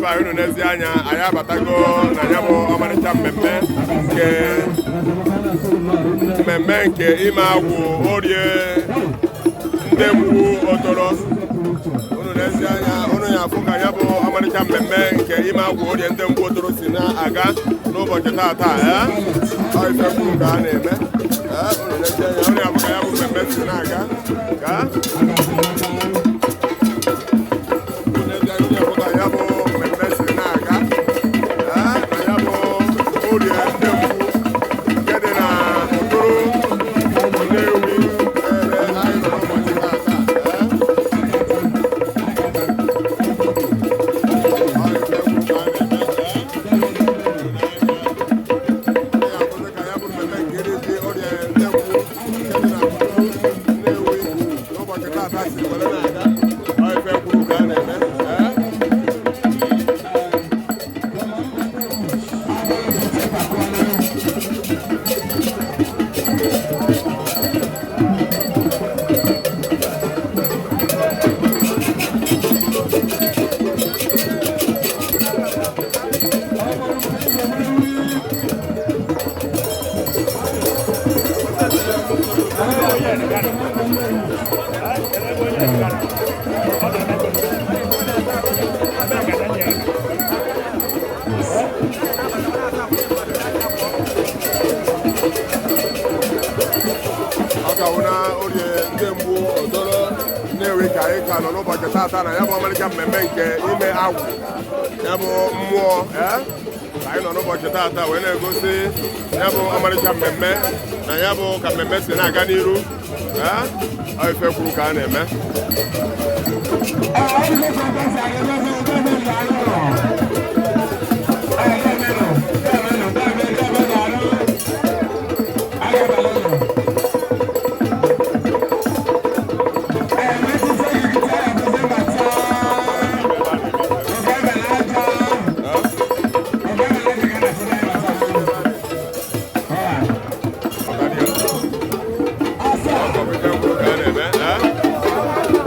Be anyị, unu n'ezi anya, anyị abatago na ya bụ ọmarịcha mmemme nke mmemme nke ime agwụ Orie ndị Mgbu Otoro. Unu n'ezi anya, unu ya afụ ka ya bụ ọmarịcha mmemme nke ime agwụ Orie ndị Mgbu Otoro si na-aga n'ụbọchị taata. Ee, ọ ife kwuru ka a na-eme. Ee, unu n'ezi anya, unu ya afụ ka ya bụ mmemme si na-aga ka unu n'ezi anya, unu ya afụ ka ya bụ mmemme si na-aga. Ee, na ya bụ Orie ndị Mgbu nke dị na Otoro Nnewi ebe anyị nọ n'ụbọchị taata. Ee, ọ ife kwuru ka a na-eme. Ee, ya bụzi ka ya bụ mmemme nke iri ji Orie ndị Mgbu nke dị na Otoro Nnewi n'ụbọchị taata si were na-aga. Ọ ife kwuru ka a na-eme. Ee. Ọ ka wụ na Orie ndị Mgbu Otoro Nnewi ka anyị ka nọ n'ụbọchị taata na ya bụ ọmarịcha mmemme nke ime agwụ ya bụ mmụọ. Ee, ka anyị nọ n'ụbọchị taata wee na-egosi ya bụ ọmarịcha mmemme na ya bụ ka mmemme si na-aga n'iru. Ee, ọ ife kwuru ka a na-eme. Ọ bụ ife kwuru ka a na-eme. Ee.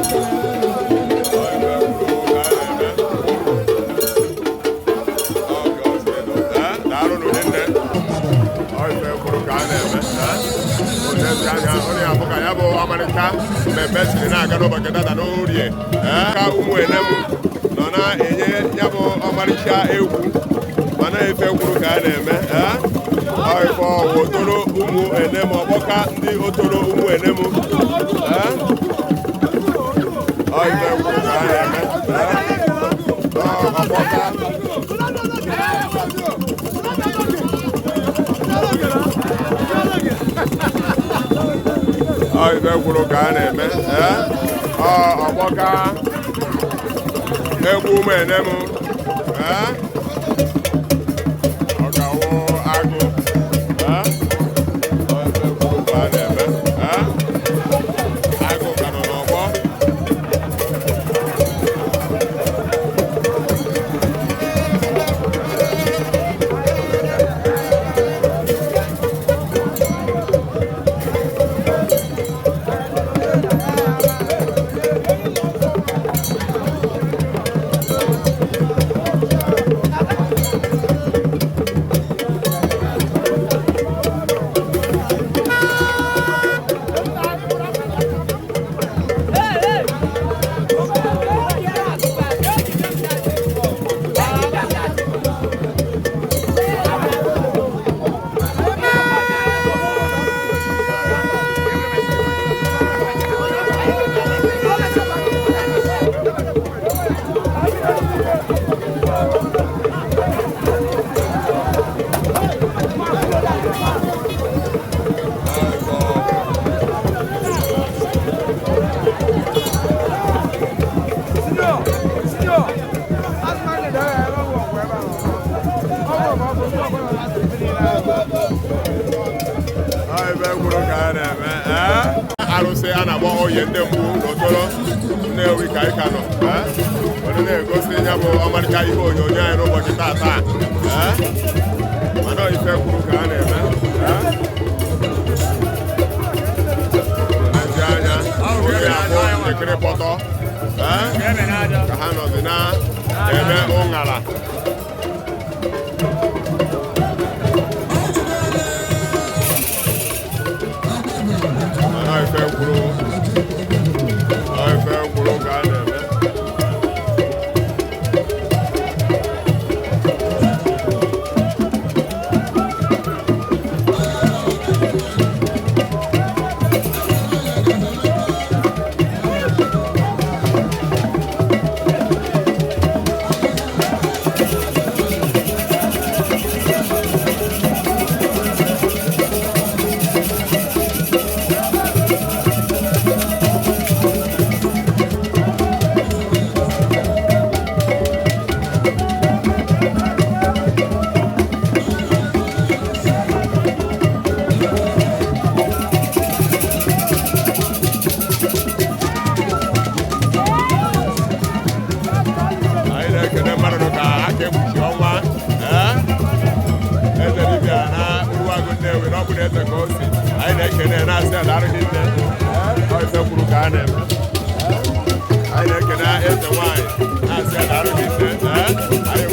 Ọ ife kwuru ka a na-eme. Ọ ka o si edo. Ee, daalụ nne. Ọ ife kwuru ka a na-eme. Ee, onezi anya, onye ya bụ ka ya bụ ọmarịcha mmemme siri na-aga n'ụbọchị tata n'Orie. Ee, ka ụmụ enem nọ na-enye ya bụ ọmarịcha egwu, mana ife kwuru ka a na-eme. Ee, ọ ife ọwụ Otoro ụmụ enem, ọgbọka ndị Otoro ụmụ enem. Ee, ọ ife kwuru ka a na-eme. Ee, ọ ọgbọka. Ọ ife kwuru ka a na-eme. Ee, ọ ọgbọka egwu ụmụ enem. Ee, ọ ga-awụ agụ. Ee, ọ ife kwuru ka a na-eme. Ee, agụ ka nọ n'ọgbọ. Ọ ife kwuru ka a na-eme. Ee, arụsị a na-akpọ Oye ndị Mgbu n'Otoro Nnewi ka anyị ka nọ. Ee, were na-egosi ya bụ ọmarịcha ihe onyonyo anyị n'ụbọchị taata. Ee, mana ife kwuru ka a na-eme. Ee, n'ezie. Okirikiri pọtọ, ee, ka ha nọzi na-eme ụṅara. Mana ife kwuru, ọ ife kwuru ka a na-eme. Anyị na-ekene mmadụ nọ ka aka ekpuchi ọnwa, ee, eze dibịa na Uruagụ Nnewi na ọ bụ na eze ka o si. Anyị na-ekene ya, na-asị ya daalụ gị nne. Ee, ọ ife kwuru ka a na-eme. Ee, anyị na-ekene eze nwaanyị, na-asị ya daalụ gị nne. Ee, anyị